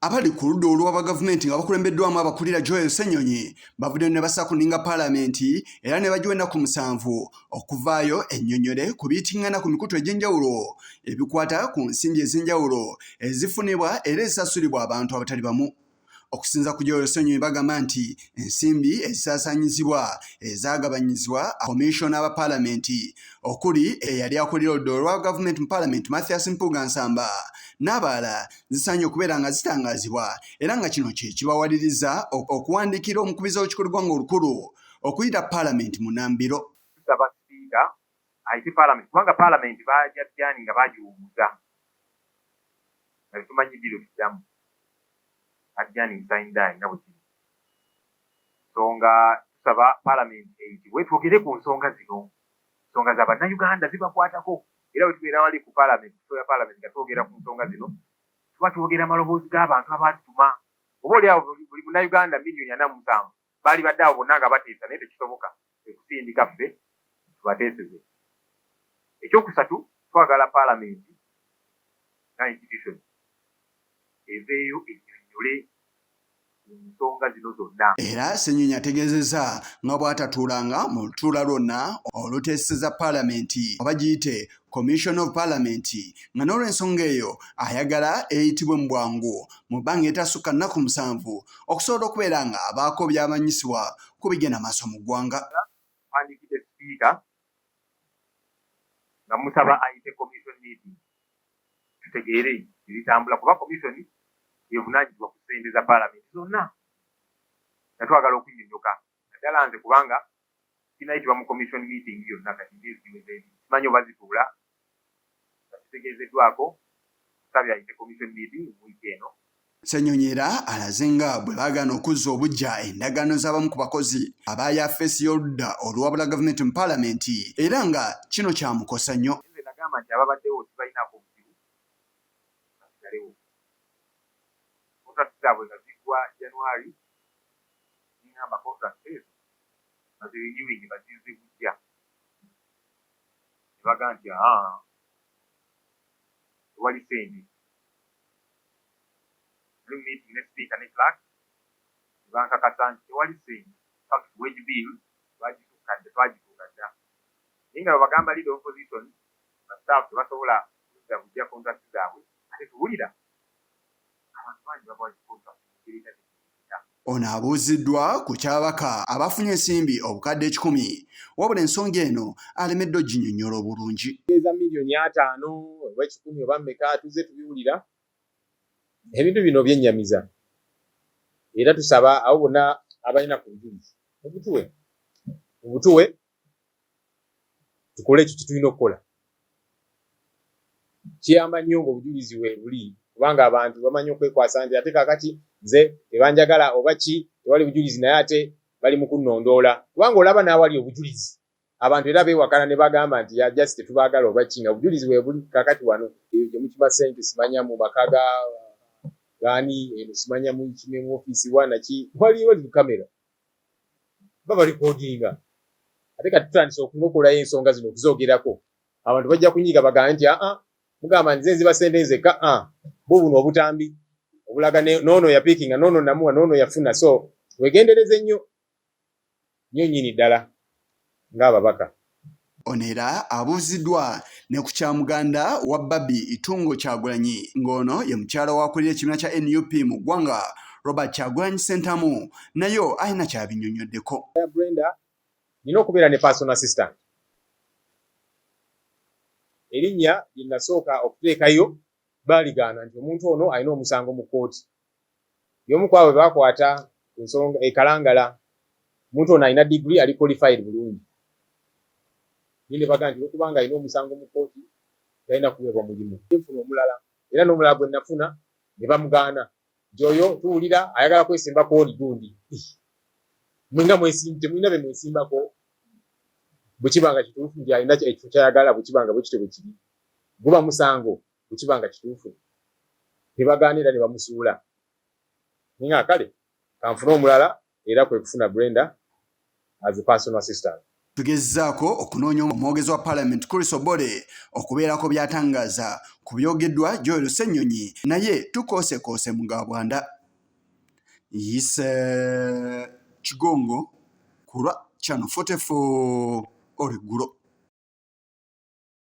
Abali ku ludda oluwaba gavumenti nga bakulembeddwamu abakulira Joel Ssenyonyi bavuddeyo ne bassa ku nninga Palamenti era ne bagiwa ennaku 7 okuvaayo ennyonnyole ku biyitingana ku mikutu egy'enjawulo ebikwata ku nsimbi ez'enjawulo ezifunibwa era ezisasulibwa abantu abatali bamu. Okusinza ku Joel Ssenyonyi bagamba nti ensimbi ezisaasaanyizibwa ezaagabanyizibwa Commissioner ba Palamenti okuli eyali akulira oludda olwa gavumenti mu Palamenti Mathias Mpuuga Nsamba n'abalala zisaanye okubeera nga zitangaazibwa era nga kino kye kibawaliriza okuwandiikira omukubiza w'olukiiko lw'eggwanga olukulu okuyita Palamenti mu nnambiro. Tusaba Sipiika ayite Palamenti kubanga Palamenti baajajjaani nga baagiwummuza nga tetumanyi ddi lwe tuddamu adjourning sine die nga bwe kiri. So nga tusaba Palamenti eyitibwe twogere ku nsonga zino. Nsonga za Bannayuganda zibakwatako era bwe tubeera wali ku Palamenti, ku floor ya Palamenti nga twogera ku nsonga zino, tuba twogera amaloboozi g'abantu abaatutuma. Oba oli awo buli Munnayuganda 47 million baalibadde awo bonna nga bateesa naye tekisoboka, kwe kusindika ffe tubateeseze. Ekyokusatu, twagala Palamenti nga institution eveeyo ennyonnyole ku nsonga zino zonna. Era Ssenyonyi ategeezezza nga bw'atatuulanga mu lutuula lwonna oluteeseza Palamenti oba giyite Commission of Parliament nga n'olw'ensonga eyo ayagala eyitibwe mu bwangu mu bbanga eritasukka nnaku 7 okusobola okubeera nga abaako by'amanyisibwa ku bigenda maaso mu ggwanga. Mpandiikidde Sipiika nga mmusaba ayite Commission meeting tutegeere ebitambula kuba Commission y'evunaanyizibwa ku ssente za Palamenti zonna nga twagala okunnyonnyoka naddala nze kubanga sinayitibwa mu Commission meeting yonna kati emyezi giweze 2 simanyi oba zituula nga sitegeezeddwako. Nsabye ayite Commission meeting mu wiiki eno. Ssenyonyi era alaze nga bwe baagaana okuzza obuggya endagaano z'abamu ku bakozi aba yafeesi y'oludda oluwabula gavumenti mu Palamenti era nga kino kyamukosa nnyo. Nze nagamba nti ababaddewo sibalinaako buzibu basigalewo. Contract zaabwe nga ziggwa January nengamba contract ezo bazirenewinge bazizze buggya ne bagamba nti aa tewali ssente. Nali mu meeting ne Sipiika ne Clerk ne bankakasa nti tewali ssente. In fact wage bill twagisukka dda twagituuka dda naye nga bwebagamba Leader of Opposition ba staff tebasobola kuzza buggya contract zaabwe ate tuwulira abantu bangi babawa zi contract mu ngeri etategeerekeka. Ono abuuziddwa ku ky'ababaka abafunye ensimbi 100,000 wabula ensonga eno alemedde oginnyonnyola obulungi. Eza 50 million oba 100 oba mmeka tuzze tubiwulira. Ebintu bino byennyamiza era tusaba abo bonna abalina ku bujulizi mubutuwe, mubutuwe tukole ekyo kyetulina okukola. Kiyamba nnyo ng'obujulizi weebuli kubanga abantu bamanyi okwekwasa nti ate kaakati nze tebanjagala oba ki, tewali bujulizi naye ate bali mu kunnondoola kubanga olaba n'awali obujulizi abantu era beewakana ne bagamba nti ya just tetubaagala oba ki nga obujulizi weebuli. Kaakati wano eyo gye mukima ssente simanya mu maka ga gaani eno simanya mukime mu ofiisi wa naki waliwo kamera babalikodinga ate kati tutandise okunokolayo ensonga zino okuzoogerako abantu bajja kunyiiga bagambe nti aa mugamba nze nziba ssente nzekka a bo buno obutambi obulaga noono yapiikinga noono namuwa noono yafuna. So wegendereze nnyo nnyo nnyini ddala ng'ababaka. Ono era abuuziddwa ne ku kya muganda wa Barbie Itungo Kyagulanyi ng'ono ye mukyala w'akulira ekibiina kya NUP mu ggwanga Robert Kyagulanyi Ssentamu nayo alina ky'abinnyonnyoddeko. Brenda, nina okubeera ne personal assistant. Erinnya lye nasooka okuteekayo baaligaana nti omuntu ono alina omusango mu kkooti. Y'omu ku abo be baakwata ku nsonga e Kalangala. Omuntu ono alina diguli, ali qualified bulungi. Naye ne bagamba nti olw'okubanga alina omusango mu kkooti talina kuweebwa mulimu. Nfuna omulala era n'omulala gwe nafuna ne bamugaana nti oyo tuwulira ayagala kwesimbako oli gundi. Mwe nga temulina be mwesimbako bwe kiba nga kituufu nti alina ekifo ky'ayagala bwe kiba nga bwe kityo bwe kiri. Guba musango bwe kiba nga kituufu. Ne bagaana era ne bamusuula. Naye nga kale kanfune omulala era kwe kufuna Brenda as a personal assistant. Tugezzaako okunoonya omwogezi wa Palamenti Chris Obore okubeerako by'atangaaza ku byogeddwa Joel Ssenyonyi naye tukoosekoose mu ga bwanda. Yise Kigongo ku lwa Channel 44 olweggulo.